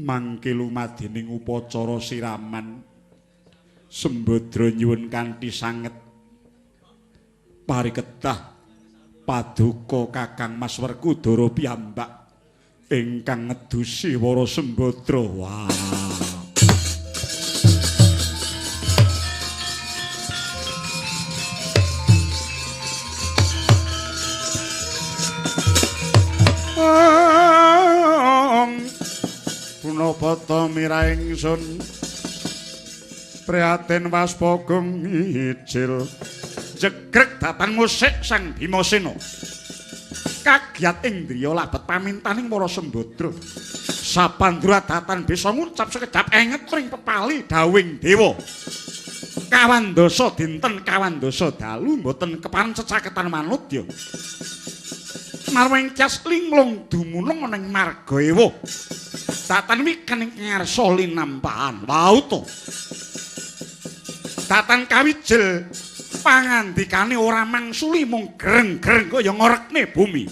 Mangke lumadining upacara siraman Sembadra nyuwun kanthi sanget parikedah paduka Kakang Mas Werkudara piyambak ingkang ngedusi Wara Sembadra. Wah. Punapa ta mirah ingsun prihatin waspa gumijil jegreg datan musik Sang Bimasena kagiat indriya labet pamintaning para Sembadra sapandra datan bisa ngucap sekedap enget ring pepali dawing dewa kawandasa dinten kawandasa dalu mboten kepareng cecaketan manudya marwing cas linglung dumunung ana ing marga ewa datan wikan ing ngarsa linampahan wauta datan kawijil pangandikane ora mangsuli mung greng-greng kaya ngorekne bumi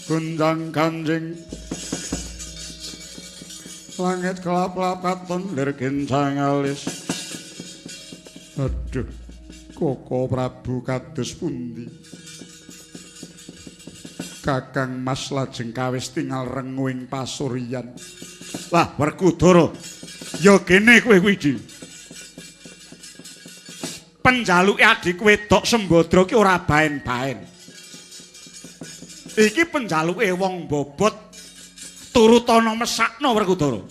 gonjang ganjing langit kelap-kelap katon lir kincang alis. Aduh, Koko Prabu kados pundi? Kakang Mas lajeng kawis tingal rengu ing pasuryan. Wah, Werkudara, ya kene kowe kuwi, Di. Penjaluke adhiku wedok Sembadra ki ora baen-baen. Iki penjaluke wong bobot turutana mesakno Werkudara.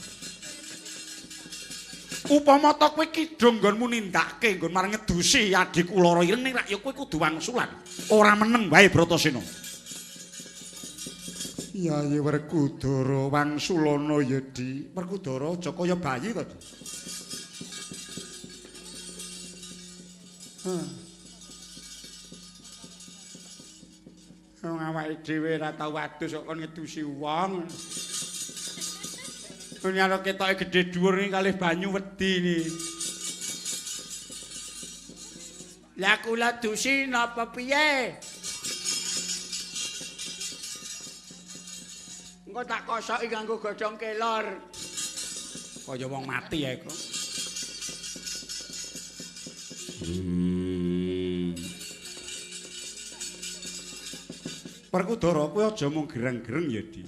Upama ta kowe kidung nggonmu nindakake nggon marang ngedusi adhiku lara ireng ning rak ya kowe kudu wangsulan. Ora meneng wae Bratasena. Yayi Werkudara wangsulana ya, Di. Werkudara aja kaya bayi to, Di. Wong awake dhewe ora tau adus kok kon ngedusi wong. Kon karo ketoke gedhe dhuwur iki kalih banyu wedi ni. Lah kula dusi napa piye? Engko tak kosoki nganggo godhong kelor. Kaya wong mati ae kok. Werkudara kowe aja mung gereng-gereng ya, Di.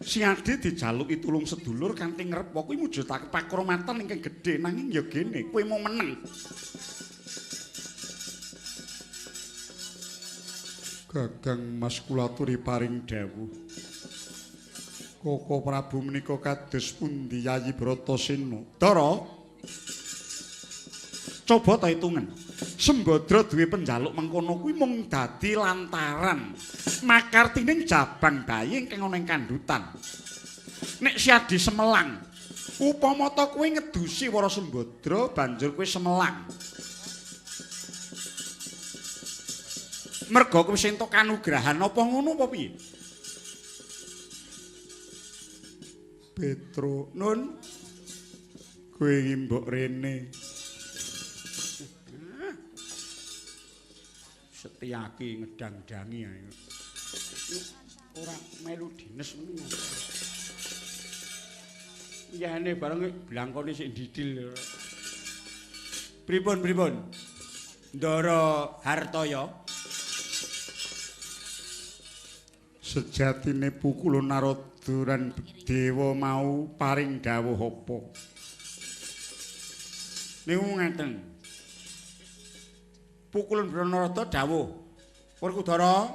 Si Adi dijaluki tulung sedulur kanthi ngrepa kuwi mujudake pakromatan ingkang gedhe nanging ya gene kowe mung meneng. Gagang Mas kula aturi paring dawuh. Koko Prabu menika kados pundi Yayi Bratasena? Dara. Coba ta hitungen. Sembadra duwe penjaluk mengkono kuwi mung dadi lantaran makartining jabang bayi ingkang ana ing kandhutan. Nek si Adi semelang, upama ta kowe ngedusi Wara Sembadra banjur kowe semelang. Merga kowe wis entuk kanugrahan apa ngono apa piye? Petro, Nun, kowe iki mbok rene. Setiaki ngedang-dangi ae. Ora melu dines ngono. Iyane bareng blangkone sik ndidil. Pripun pripun? Ndara Hartaya. Sejatine Pukulun Narada lan dewa mau paring dawuh apa? Niku ngeten. Pukulun Narada dawuh, Werkudara,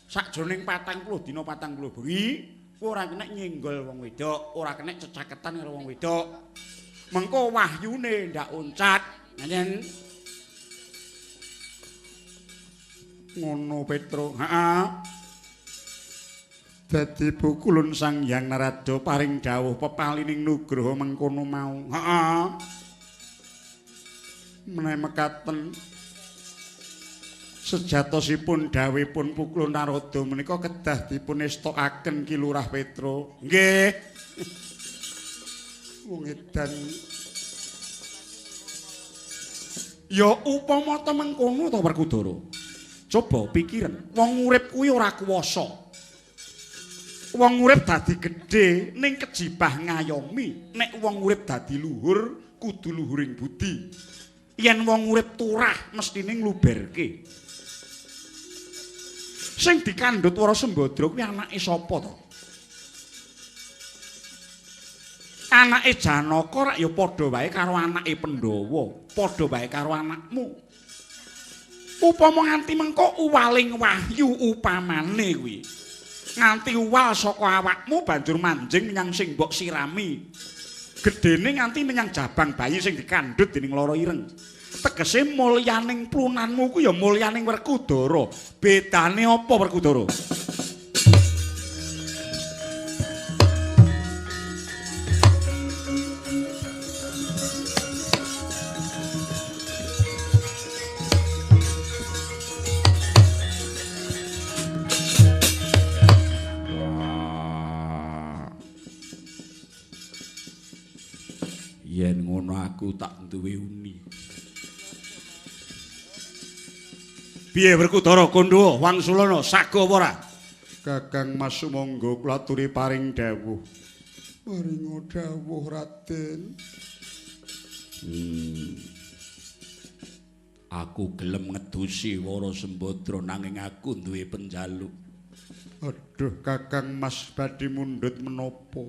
sakjroning 40 dina 40 bengi kowe ora kena nyenggol wong wedok, ora kena cecaketan karo wong wedok. Mengko wahyune ndak uncat. Ngaten. Ngono Petro. Heeh. Dadi Pukulun Sang Hyang Narada paring dawuh pepalining nugraha mengkono mau. Heeh. Menawi mekaten sejatosipun dawuhipun Pukulun Narada menika kedah dipun estokaken Ki Lurah Petro. Nggih. Wong edan. Ya upama ta mengkono ta Werkudara. Coba pikiren, wong urip kuwi ora kuwasa. Wong urip dadi gedhe ning kejibah ngayomi, nek wong urip dadi luhur kudu luhuring budi. Yen wong urip turah mestine ngluberke. Sing dikandhut Wara Sembadra kuwi anake sapa to? Anake Janaka rak ya padha wae karo anake Pandhawa, padha wae karo anakmu. Upama nganti mengko uwaling wahyu upamane kuwi. Nganti uwal saka awakmu banjur manjing menyang sing mbok sirami. Gedene nganti menyang jabang bayi sing dikandhut dening lara ireng. Tegese mulyaning plunanmu ku ya mulyaning Werkudara. Bedane apa Werkudara? Yen ngono aku tak duwe uni. Piye Werkudara kandha wangsulana sago apa ora? Kakang Mas sumangga kula aturi paring dawuh. Paringa dawuh Raden. Aku gelem ngedusi Wara Sembadra nanging aku duwe penjaluk. Aduh Kakang Mas badhe mundhut menapa?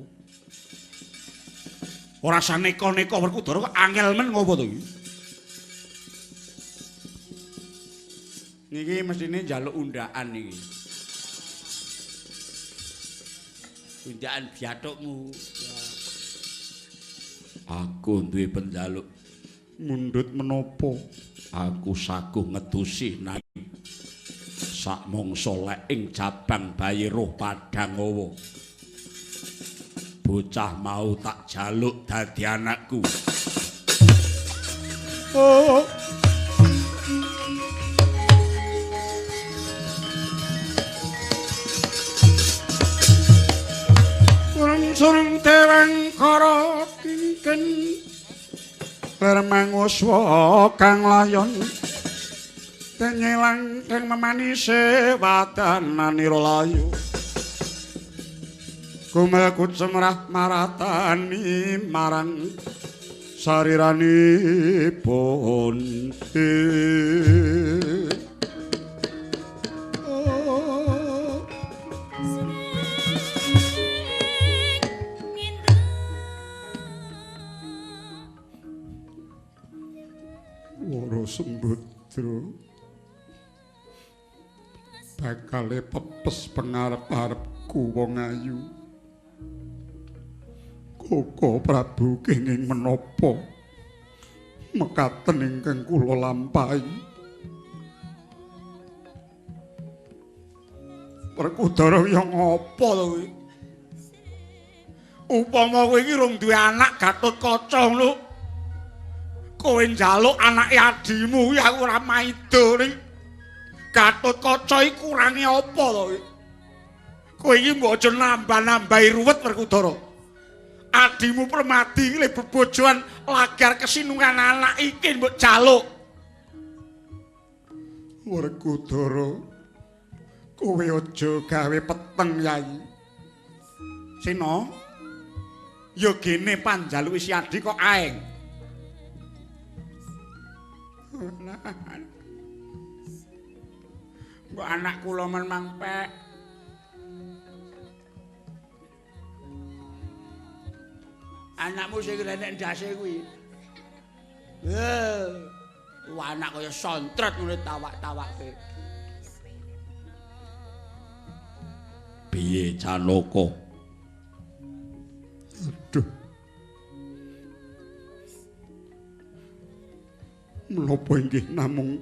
Ora saneka-neka Werkudara kok angel men ngopo to iki? Niki mestine njaluk undaan niki. Undaan biathukmu. Aku duwe penjaluk. Mundhut menapa? Aku saguh ngedusi nanging sak mangsa lek ing jabang bayi roh padhang awa. Bocah mau tak jaluk dadi anakku. Oh. Surung deweng kara kingken ler manguswa kang layon tenyelang kang memanise wadananira layu kumel kucemrah maratani marang sariranipun. Wara Sembadra bakale pepes pengarep-arepku wong ayu. Koko Prabu kenging menapa mekaten ingkang kula lampahi. Werkudara ya ngopo to kuwi? Upama kowe iki rung duwe anak Gatotkaca ngono. Kowe njaluk anake adimu kuwi aku ora maido ning Gatotkaca iki kurange apa to kuwi? Kowe iki mbok aja nambah-nambahi ruwet Werkudara. Adimu Permadi iki le bebojoan lagar kesinungan anak iki mbok jaluk. Werkudara, kowe aja gawe peteng Yai. Sena, ya gene panjaluke si Adi kok aeng. Mbok anak kula men mangpek. Anakmu sing renek ndase kuwi. Anak kaya sontret ngene tawak-tawake. Piye Janaka? Aduh. Menapa inggih namung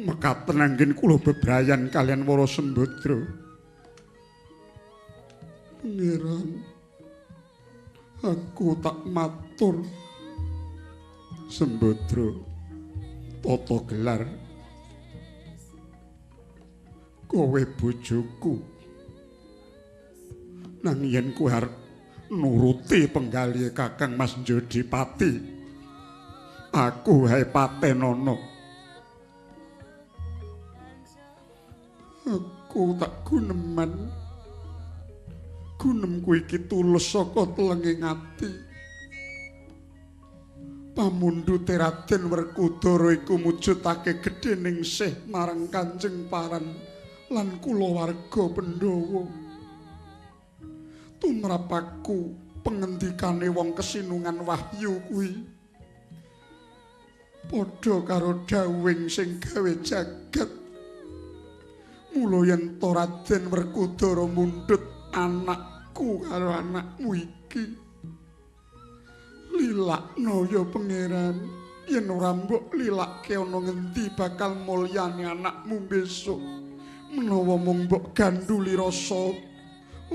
mekaten anggen kula bebrayan kalian Wara Sembadra. Pangeran, aku tak matur. Sembadra tata gelar kowe bojoku, nang yen kowe arep nuruti penggalihe Kakang Mas Jodipati, aku hae patenono. Aku tak guneman. Gunemku iki tulus saka telenging ati. Pamundhute Raden Werkudara iku mujudake gedhening sih marang Kanjeng Paran lan kulawarga Pandhawa. Tumrap aku pengendikane wong kesinungan wahyu kuwi padha karo dawuhing sing gawe jagat. Mula yen to Raden Werkudara mundhut anakku karo anakmu iki, lilakno ya pangeran, yen ora mbok lilake ana ngendi bakal mulyane anakmu besok. Menawa mung mbok ganduli rasa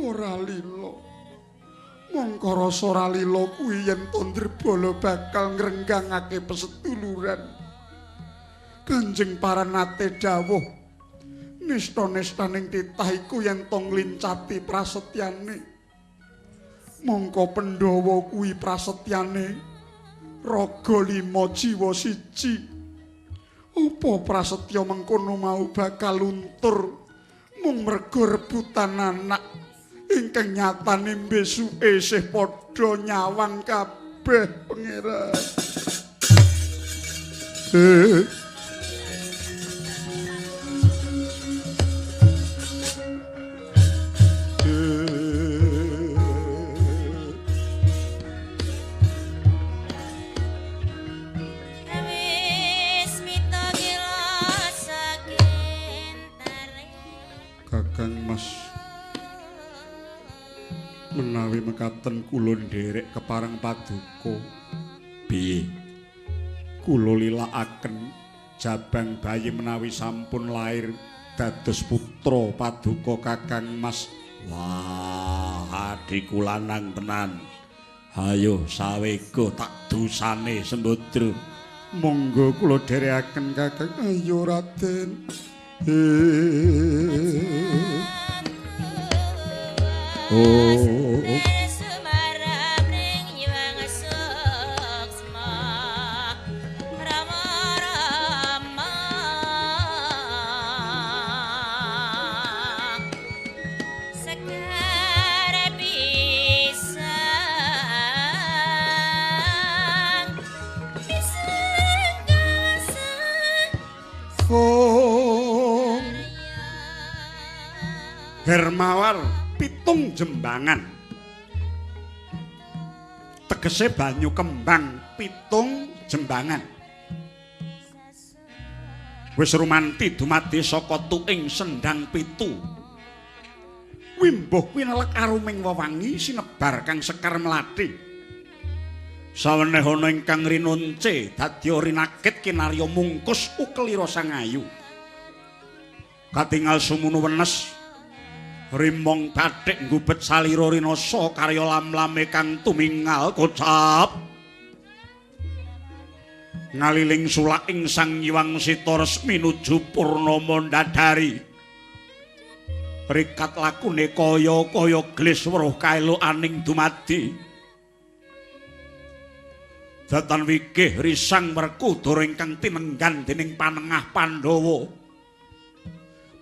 ora lila, mongko rasa ora lila kuwi yen to ndrebala bakal ngrenggangake peseduluran. Kanjeng Paranate dawuh, nista-nistaning titah iku yen to nglincati prasetyane. Mongko Pandhawa kuwi prasetyane raga lima jiwa siji. Apa prasetya mengkono mau bakal luntur mung merga rebutan anak ingkang nyatane besuke isih padha nyawang kabeh pangeran. Kakang Mas, menawi mekaten kula nderek kepareng paduka. Piye? Kula lilakaken jabang bayi menawi sampun lair dados putra paduka Kakang Mas. Wah, adhiku lanang tenan. Hayo sawega tak dusane Sembadra. Monggo kula dherekaken Kakang. Ayo Raden. Oh. Hermawar pitung jembangan, tegese banyu kembang pitung jembangan. Wis rumanti dumadi saka tuing sendang pitu. Wimbuh winelek aruming wewangi sinebar kang sekar mlathi. Saweneh ana ingkang rinonce dadya rinakit kinarya mungkus ukelira sang ayu. Katingal sumunu wenes rimong bathik nggubet salira rinasa karya lam-lame kang tumingal kocap. Ngaliling sulaking Sang Hyang Sita resmi nuju purnama ndadari. Rikat lakune kaya-kaya glis weruh kaelokaning dumadi. Datan wigih risang Werkudara ingkang tinenggan dening panengah Pandhawa.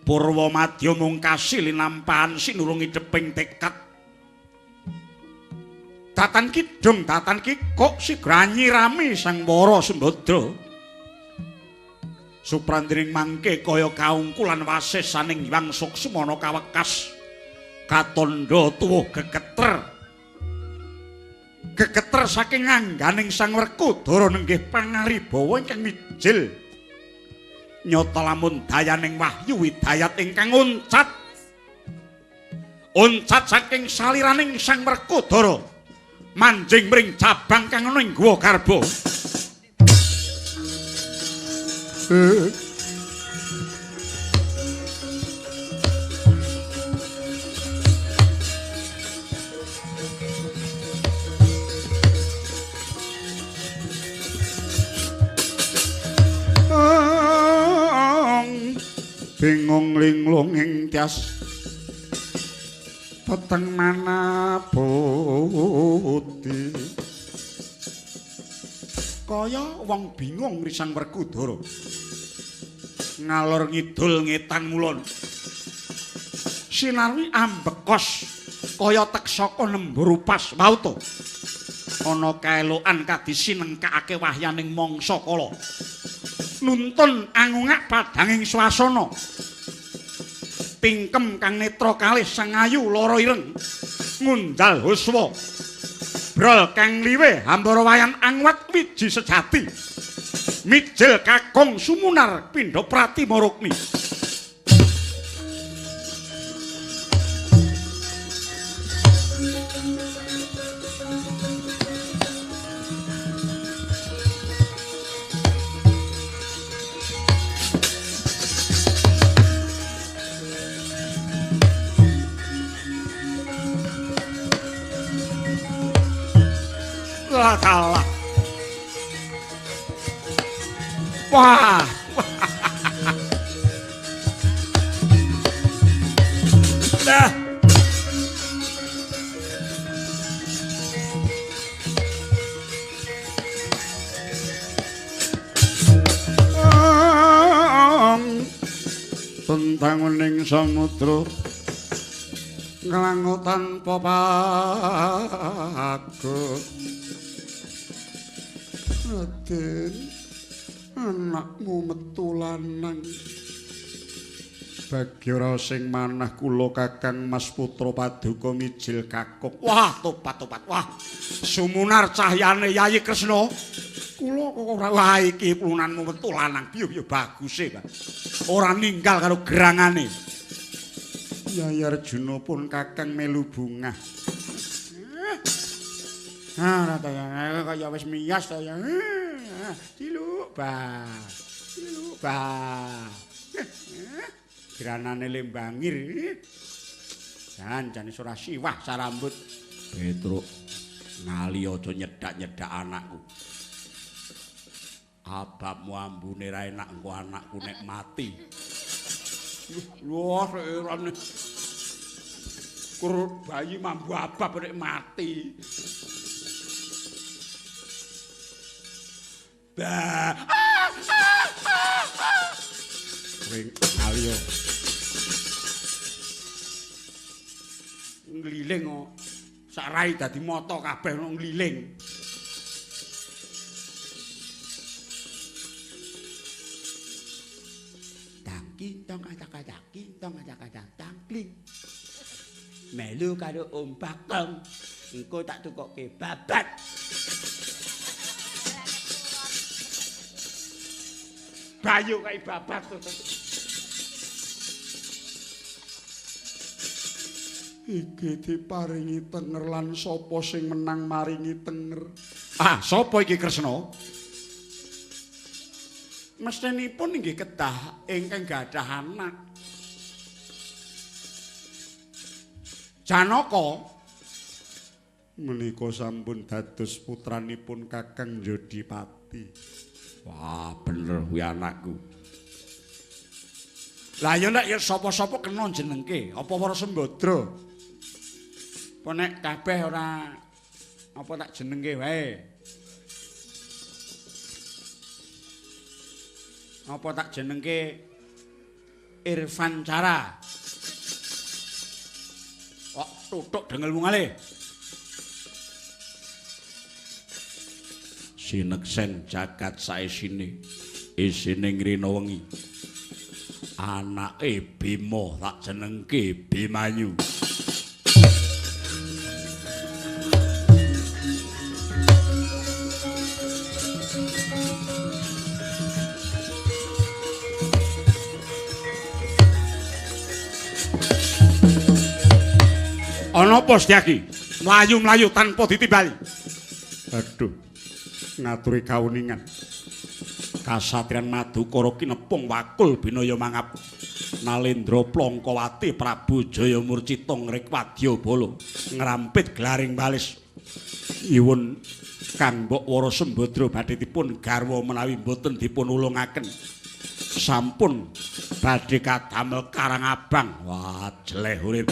Purwa madya mung kasil linampahan sinurung idheping tekad. Datan kidung datan kikuk sigra nyirami Sang Wara Sembadra. Suprandring mangke kaya kaungkulan wasesaning Hyang Suksmana kawekas. Katandha tuwuh gegeter. Gegeter saking angganing Sang Werkudara nenggih pangaribawa ingkang mijil. Nyata lamun dayaning wahyu widayat ingkang uncat. Uncat saking saliraning Sang Werkudara manjing mring cabang kang ana ing Guwa Garba. Bingung linglung ing tias peteng mana putih kaya wong bingung risang Werkudara ngalor ngidul ngetan ngulon. Sinarwi ambekos kaya teksaka nembur upas wauta. Ana kaelokan kadisi nengkakake wahyaning mangsa kala. Nuntun angungak padhanging swasana. Tingkem kang netra kalih sang ayu lara ireng ngundal huswa. Brol kang liwe hambara wayan angwat wiji sejati. Mijil kakung sumunar pindha pratima rukmi. Kalah. Wah. Dah. Tentang ning samudra nglangu tanpa pagu. Raden, anakmu metu lanang. Bagi ora sing manah kula Kakang Mas Putra Paduka mijil kakung. Wah, topat-topat. Wah, sumunar cahyane Yayi Kresna. Kula kok ora wah iki punanmu metu lanang. Piye piye baguse, Pak. Ora ninggal karo gerangane. Yayi Arjuna pun Kakang melu bungah. Ah, ora ta ya, kaya wis miyas ta ya. Ciluk, bah. Ciluk, bah. Granane lembangir. Jan jane ora siwah sarambut. Petruk, ngali aja nyedak-nyedak anakku. Ababmu ambune ra enak engko anakku nek mati. Lho, serane. Kur bayi mambu abab nek mati. Bah. Ring ngalio. Ngliling kok. Sak rai dadi mata kabeh ngliling. Tangking tong kata-kata king tong kata-kata tangkling. Melu karo Om Bagong. Engko tak tukokke babat. Bayu kae babat. Iki diparingi tenger lan sapa sing menang maringi tenger. Ah, sapa iki Kresna? Mestinipun inggih kedah ingkang gadah anak. Janaka menika sampun dados putranipun Kakang Jodipati. Wah, bener kuwi anakku. Lah ya nek ya sapa-sapa kena jenengke, apa para Sembadra? Apa nek kabeh ora apa tak jenengke wae. Apa tak jenengke Irfan Cara. Kok tutuk dengel wungale. Sineksen jagat saisine isine ngrina wengi. Anake Bima tak jenengke Bimanyu. Ana apa Setyaki? Mlayu-mlayu tanpa ditimbali. Aduh, ngaturi kauningan. Kasatriyan Madukara kinepung wakul binaya mangap. Nalendra Plangkawati Prabu Jayamurcita ngrik wadyabala ngrampit glaring balis. Nyuwun Kang Mbok Wara Sembadra badhe dipun garwa menawi mboten dipun ulungaken. Sampun badhe kadamel Karang Abang. Wah, jeleh urip.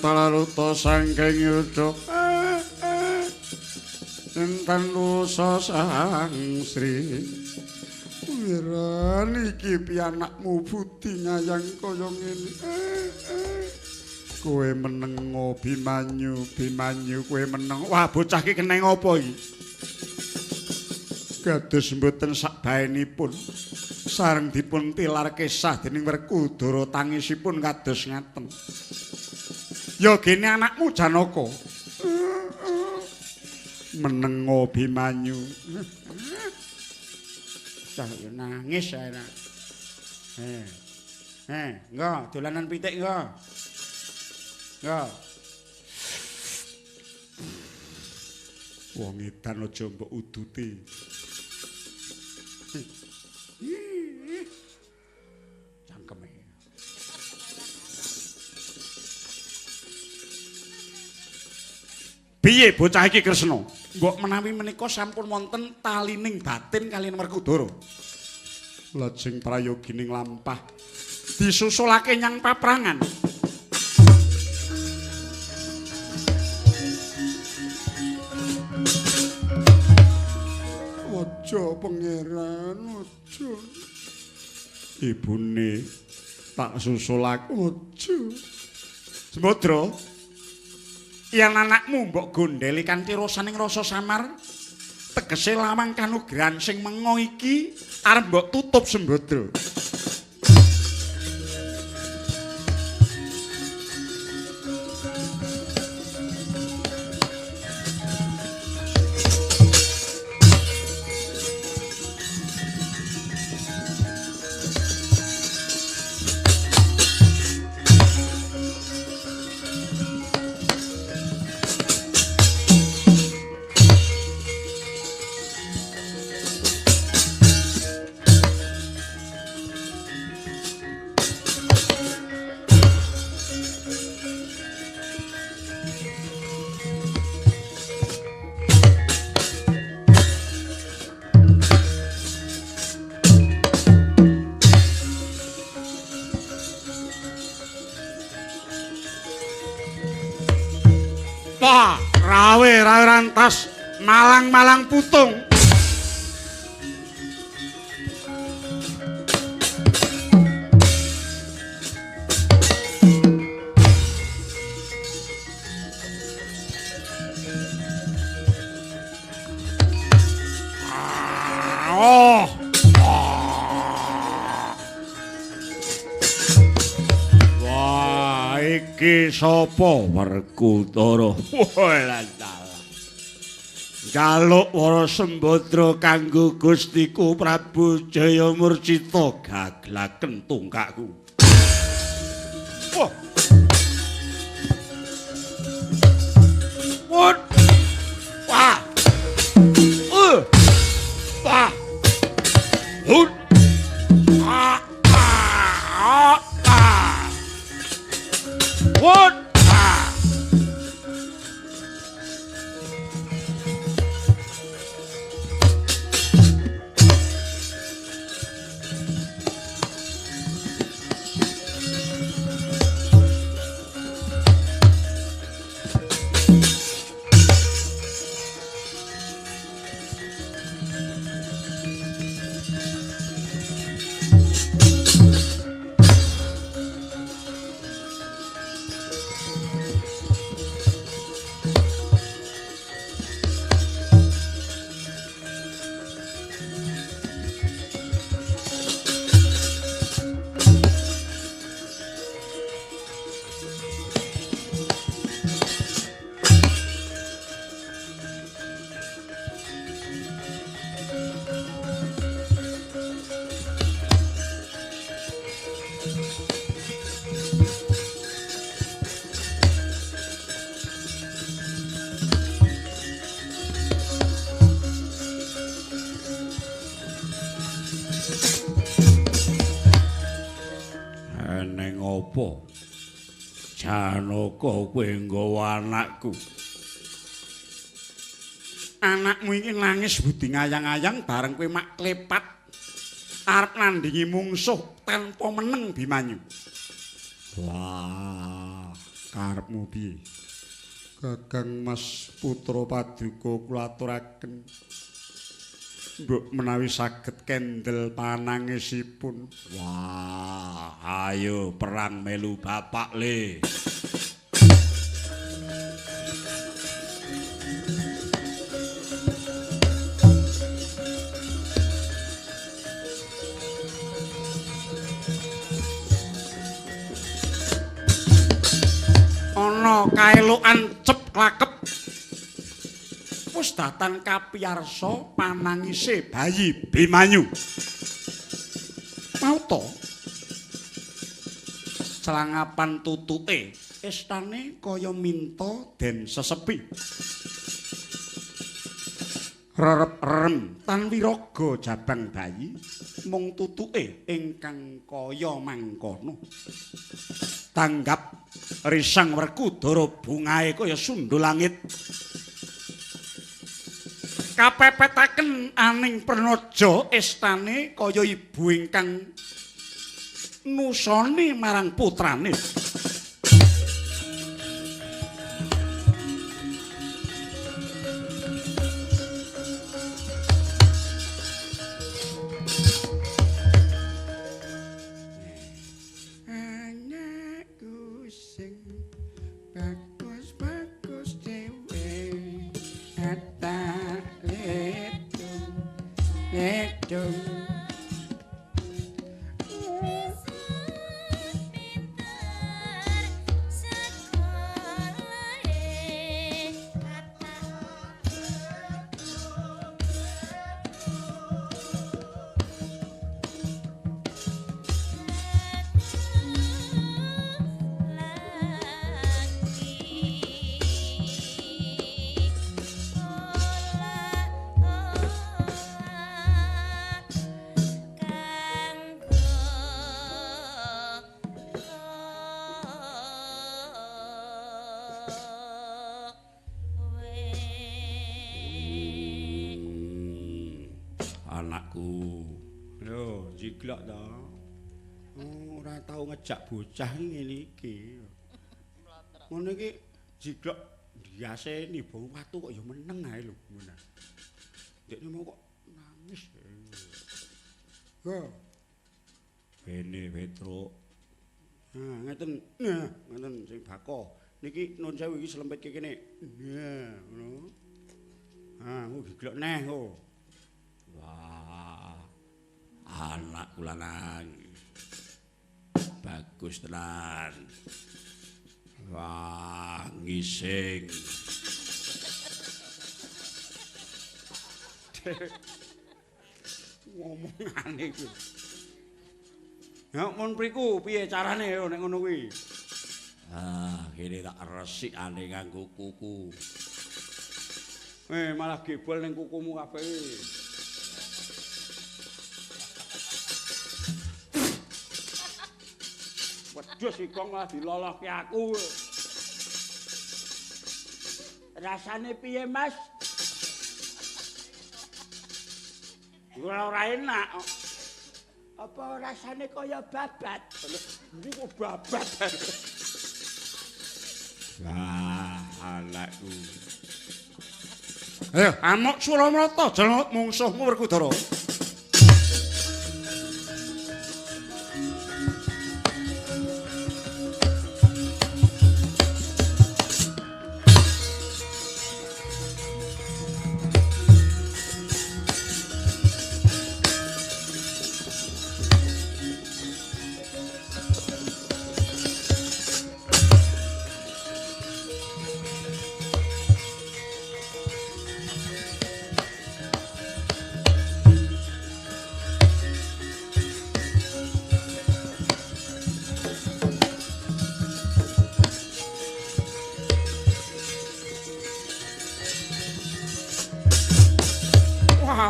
Laruta saking yuda enten lusa Sang Sri Wiran iki pianakmu budi ngayang kaya ngene. Kowe meneng Bimanyu, Bimanyu kowe meneng. Wah, bocah iki keneng apa iki? Kados mboten sakbaenipun sareng dipun tilar kesah dening Werkudara tangisipun kados ngaten. Ya gene anakmu Janaka. Menengo Bimanyu. Cah ya nangis ae nak. Engko dolanan pitik engko. Engko. Wong edan aja mbok uduti. Cangkeme. Piye bocah iki Kresna? Mbok menawi menika sampun wonten talining batin kaliyan Werkudara. Lajeng prayogining lampah disusulake nyang paprangan. Aja pangeran, aja. Ibune tak susulake aja. Sembadra, yen anakmu mbok gondheli kanthi rasaning rasa samar, tegese lawang kanugrahan sing mengo iki arep mbok tutup Sembadra. Rawe rantas malang-malang putung. Oh. Wah, iki sapa Werkudara? Wah, njaluk Wara Sembadra kanggo Gustiku Prabu Jayamurcita gaglaken tungkakku. Wah. Wah. Wah. Wah. Hut. Ah. Ah. Ah. Wut. Apa? Janaka kowe nggawa anakku. Anakmu iki nangis budi ngayang-ayang bareng kowe mak klepat arep nandingi mungsuh tanpa meneng Bimanyu. Wah. Karepmu piye? Kakang Mas Putra Paduka kula aturaken. Mbok menawi saged kendel panangisipun. Wah, ayo perang melu bapak le. Ana kaelokan cep klakep. Wis datan kapiyarsa panangise bayi Bimanyu. Mau to? Celangapan tutuke estane kaya minta den sesepi. Rerep-rem tan wiraga jabang bayi mung tutuke ingkang kaya mangkono. Tanggap risang Werkudara bungahe kaya sundul langit. Kapepetaken aning pranaja estane kaya ibu ingkang nusoni marang putrane. Anakku sing bagus-bagus dhewe tak ledung ledung. Anakku. Lho, jiglok to. Ora tau ngejak bocah ngene iki. Ngono iki jiglok ndiaseni bau watu kok ya meneng ae lho ngono. Ndekne mau kok nangis. Go. Bene Petruk. Nah, ngeten. Nah, ngeten sing bako. Niki nun sewu iki slempitke kene. Nah, ngono. Ah, ku giglok neh kok. Wah, anakku lanang. Bagus tenan. Wah, ngising. Ngomongane iki. Ya mun mriku piye carane yo nek ngono kuwi? Ah, kene tak resikane nganggo kuku. Malah gebol ning kukumu kabeh iki. Wedhus ikong malah dilolohke aku. Rasane piye, Mas? Ora enak. Apa rasane kaya babat? Iki kok babat. Wah, anakku. Ayo, amok Suramrata jeneng mungsuhmu Werkudara.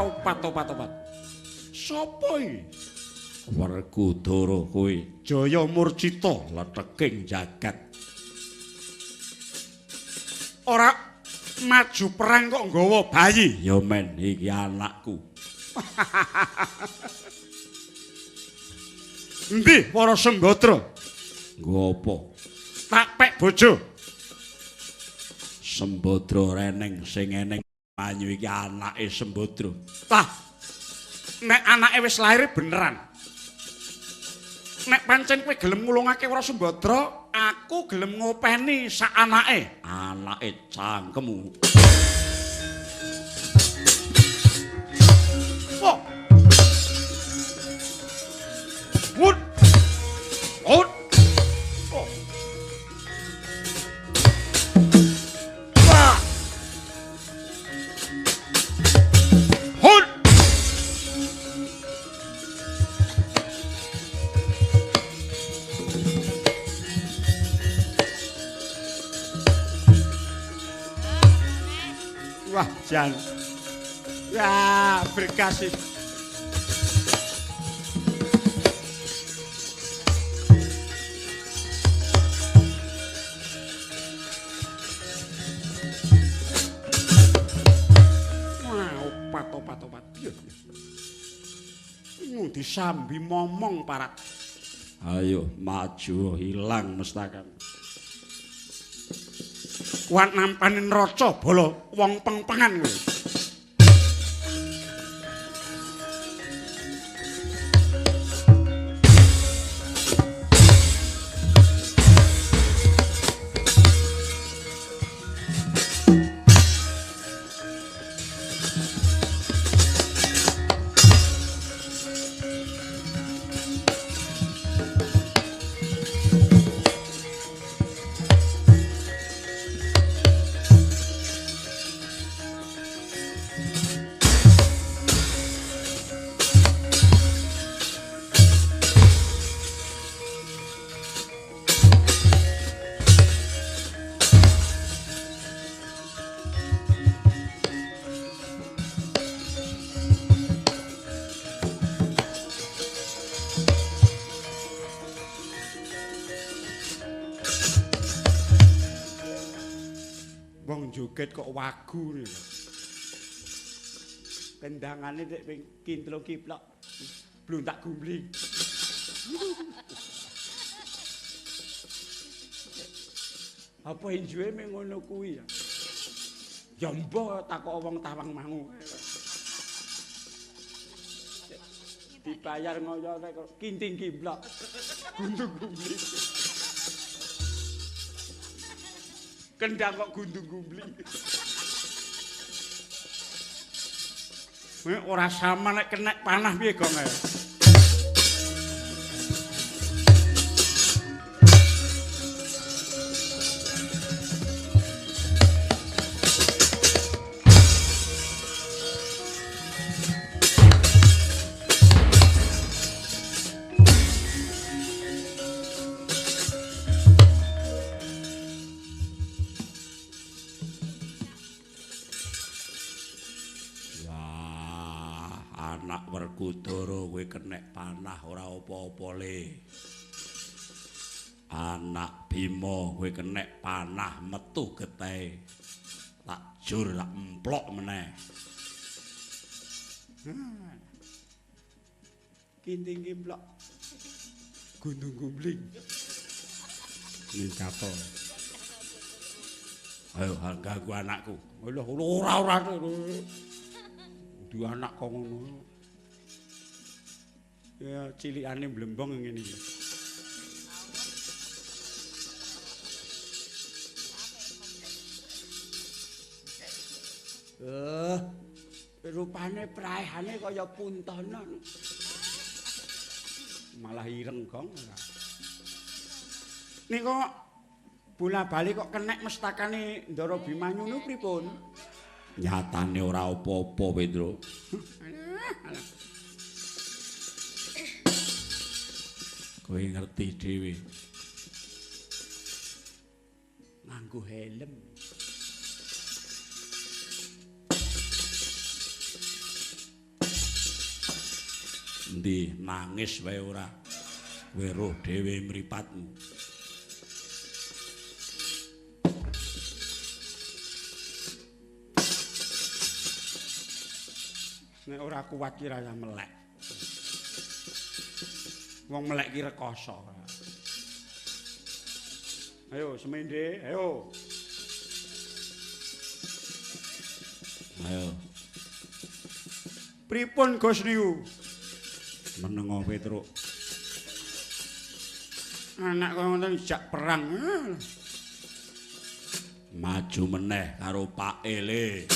Opat-opat. Sopo iki? Werkudara kowe. Jaya Murcita leteking jagat. Ora maju perang kok nggawa bayi. Ya men iki anakku. Endi para Sembadra? Nggo apa? Tak pek bojo. Sembadra reneng sing eneng Manyu iki anake Sembadra. Lah, nek anake wis lahir beneran. Nek pancen kowe gelem ngulungake Wara Sembadra, aku gelem ngopeni sak anake. Anake cangkemmu. Oh. Wut. Wut. Oh. Wah. Hut. Wah, jan. Ya, berkasih. Wah, opat. Piye? Disambi momong parat. Ayo maju hilang mestakan. Kuat nampani nraca bala wong pengpengan kowe. Joget kok wagu nih. Kendangane nek ping kintlo kiplok bluntak gumbling. Apa injuwe mung ngono kuwi ya? Ya mbah takok wong Tawang Mangu. Dibayar ngoyo nek kinting kimplok. Gundung gumbling. Kendang kok gundung gumbling. Kowe ora sama nek kenek panah piye gong ae. Anak Werkudara kowe kenek panah ora apa-apa le. Anak Bima kowe kenek panah metu getehe. Tak jur tak emplok meneh. Kinting kimplok. Gundung gumbling. Minggato. Ayo ganggu anakku. Lho ora. Duwe anak kok ngono. Ya cilikane mblembong ngene iki. Rupane praehane kaya puntana. Malah ireng gong ora. Nika bola-bali kok kenek mestakane Ndara Bimanyu niku pripun? Nyatane ora apa-apa, Petro. Kowe ngerti dhewe. Nganggo helm. Endi nangis wae ora. Kowe roh dhewe mripatmu. Nek ora kuat ki rasa melek. Wong melek ki rekoso. Ayo semende, ayo. Ayo. Pripun Gus niku? Menengo Petruk. Anak kaya ngoten jak perang. Maju meneh karo Pak Ele.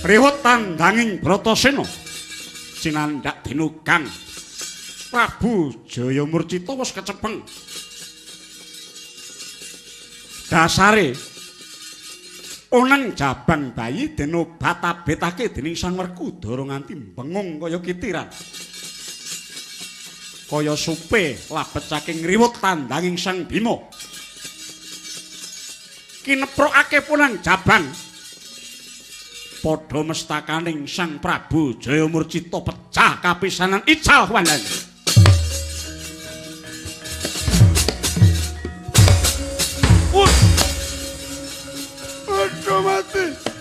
Riwut tandanging Bratasena sinandhak dinugang Prabu Jayamurcita wis kecepeng. Dasare oneng jabang bayi den obat-abetake dening Sang Werkudara nganti bengung kaya kitiran. Kaya supe labet saking riwut tandanging Sang Bima. Kineprokake ponang jabang padha mestakaning Sang Prabu Jayamurcita pecah kapisanan ical wandane. Aduh mati.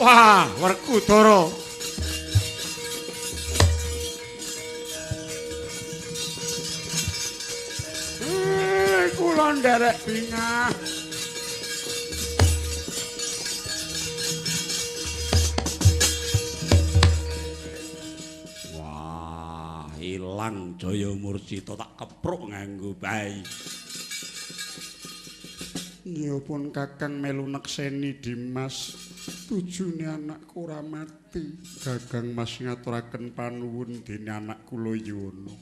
Wah, Werkudara. Kula nderek bingah. Wah, ilang Jayamurcita tak kepruk nganggo bayi. Ya pun Kakang melu nekseni Dimas. Tujune anakku ora mati. Gagang Mas ngaturaken panuwun dene anak kula Yono.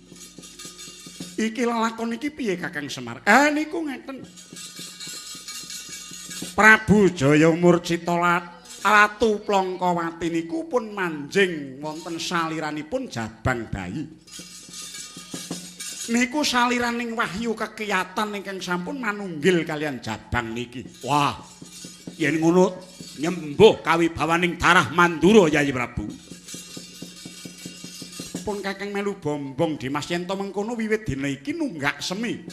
Iki lelakon iki piye Kakang Semar? Niku ngeten. Prabu Jayamurcita Ratu Plongkowati niku pun manjing wonten saliranipun jabang bayi. Niku saliraning wahyu kekiyatan ingkang sampun manunggil kalian jabang niki. Wah, yen ngono nyembuh kawibawaning darah Mandura Yayi Prabu. Pun Kakang melu bombong Dimas yen to mengkono wiwit dina iki nunggak semi.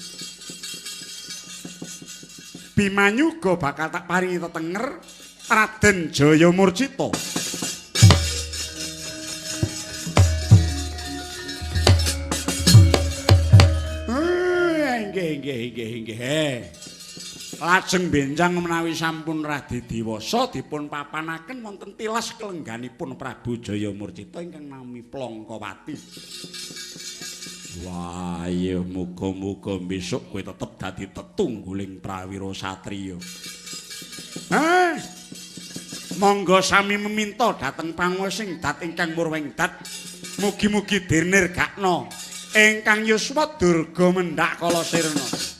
Bimanyuga bakal tak paringi tetenger Raden Jayamurcita. Nggih nggih nggih. Lajeng benjang menawi sampun radi diwasa dipun papanaken wonten tilas kelengganipun Prabu Jayamurcita ingkang nami Plongkowati. Wah, iya muga-muga besok kowe tetep dadi tetungguling prawira satriya. Monggo sami meminta dhateng panguwasing dat ingkang murwing dat. Mugi-mugi dirnirgakna ingkang yuswa durga mendhak kala sirna.